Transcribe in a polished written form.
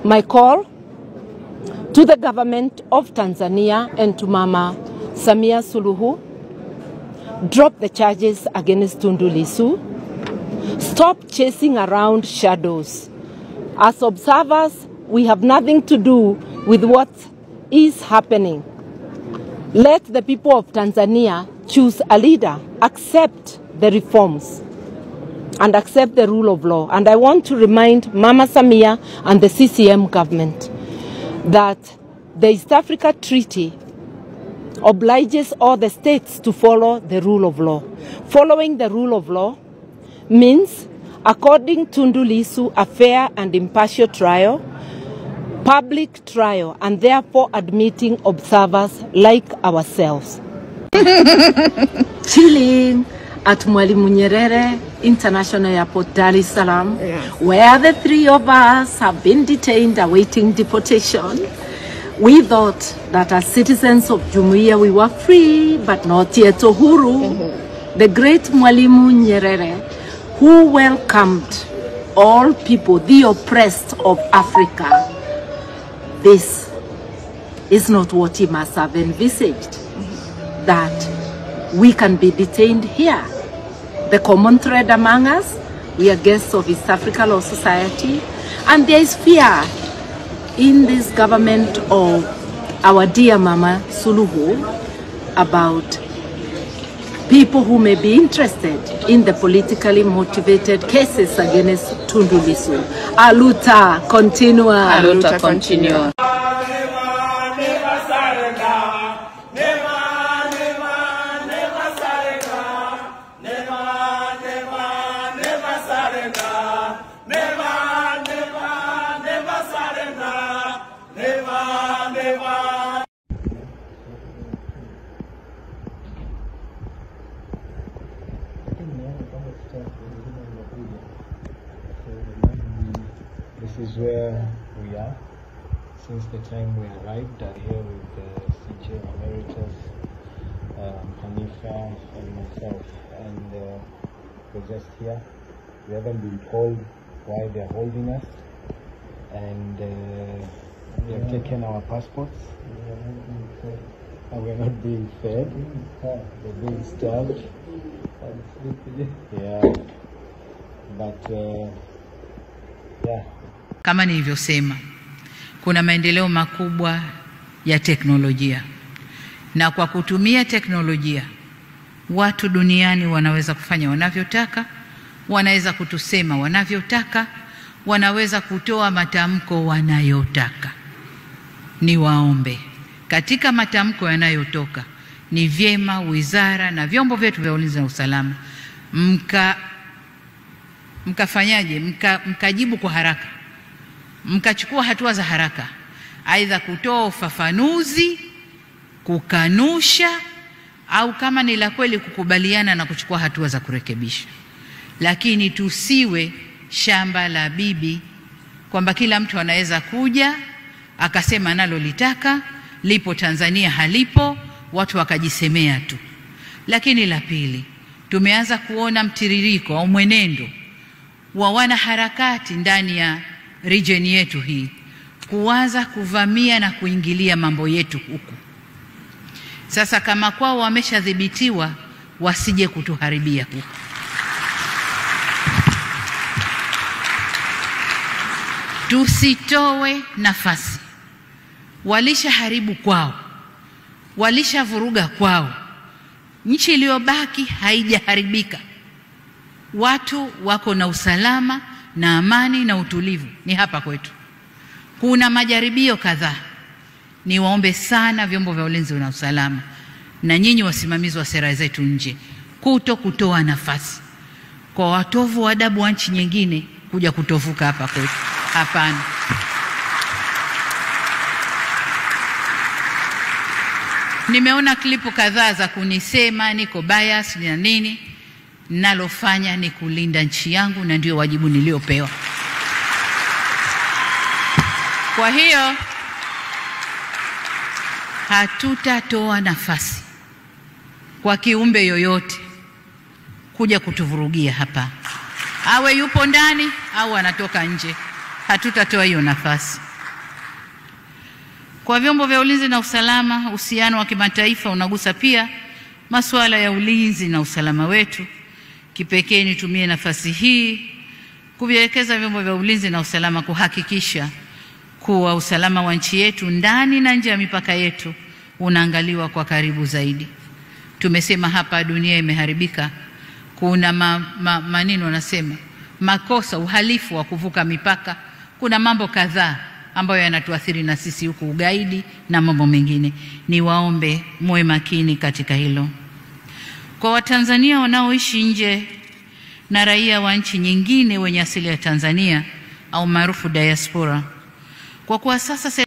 My call to the government of Tanzania and to Mama Samia Suluhu, drop the charges against Tundu Lissu. Stop chasing around shadows. As observers, we have nothing to do with what is happening. Let the people of Tanzania choose a leader, accept the reforms, and accept the rule of law. And I want to remind Mama Samia and the CCM government that the East Africa Treaty obliges all the states to follow the rule of law. Following the rule of law means, according to Tundu Lissu, a fair and impartial trial, public trial, and therefore admitting observers like ourselves. Chilling at Mwalimu Nyerere International Airport, Dar es Salaam, Yes. where the three of us have been detained awaiting deportation. We thought that as citizens of Jumuiya we were free, but not yet uhuru. The great Mwalimu Nyerere, who welcomed all people, the oppressed of Africa, this is not what he must have envisaged, that we can be detained here. The common thread among us, we are guests of East Africa Law Society, and there is fear in this government of our dear Mama Suluhu about people who may be interested in the politically motivated cases against Tundu Lissu. Aluta continua. Aluta continua. Never surrender. Never, never, never surrender. Never, never, never surrender. Never, never, never surrender. Never, never. This is where we are. Since the time we arrived, I'm here with the CJ Emeritus, Hanifa, and myself, and we're just here. We haven't been told why they're holding us, and they have taken our passports, and we're not being fed. We're being starved. Yeah, but yeah. Kama nilivyosema, kuna maendeleo makubwa ya teknolojia, na kwa kutumia teknolojia watu duniani wanaweza kufanya wanavyotaka, wanaweza kutusema wanavyotaka, wanaweza kutoa matamko wanayotaka. Niwaombe, katika matamko yanayotoka, ni vyema wizara na vyombo vyetu vya ulinzi na usalama mkafanyaje, mkajibu kwa haraka, mkachukua hatua za haraka, aidha kutoa ufafanuzi, kukanusha, au kama ni la kweli kukubaliana na kuchukua hatua za kurekebisha. Lakini tusiwe shamba la bibi kwamba kila mtu anaweza kuja akasema analolitaka, lipo Tanzania halipo, watu wakajisemea tu. Lakini la pili, tumeanza kuona mtiririko au mwenendo wa wanaharakati ndani ya region yetu hii kuanza kuvamia na kuingilia mambo yetu huku. Sasa kama kwao wameshadhibitiwa, wasije kutuharibia huku. Tusitoe nafasi. Walishaharibu kwao, walishavuruga kwao. Nchi iliyobaki haijaharibika. Watu wako na usalama na amani na utulivu, ni hapa kwetu. Kuna majaribio kadhaa. Niwaombe sana vyombo vya ulinzi na usalama na nyinyi wasimamizi wa sera zetu nje, kutoa nafasi kwa watovu wa adabu wa nchi nyingine kuja kutovuka hapa kwetu. Hapana. Nimeona klipu kadhaa za kunisema niko bias na nini. Nalofanya ni kulinda nchi yangu, na ndio wajibu niliopewa. Kwa hiyo hatutatoa nafasi kwa kiumbe yoyote kuja kutuvurugia hapa, awe yupo ndani au anatoka nje. Hatutatoa hiyo nafasi. Kwa vyombo vya ulinzi na usalama, uhusiano wa kimataifa unagusa pia masuala ya ulinzi na usalama wetu. Kipekee nitumie nafasi hii kuvielekeza vyombo vya ulinzi na usalama kuhakikisha kuwa usalama wa nchi yetu ndani na nje ya mipaka yetu unaangaliwa kwa karibu zaidi. Tumesema hapa dunia imeharibika. Kuna maneno wanasema makosa, uhalifu wa kuvuka mipaka. Kuna mambo kadhaa ambayo yanatuathiri na sisi huku, ugaidi na mambo mengine. Niwaombe muwe makini katika hilo. Kwa Watanzania wanaoishi nje na raia wa nchi nyingine wenye asili ya Tanzania au maarufu diaspora, kwa kuwa sasa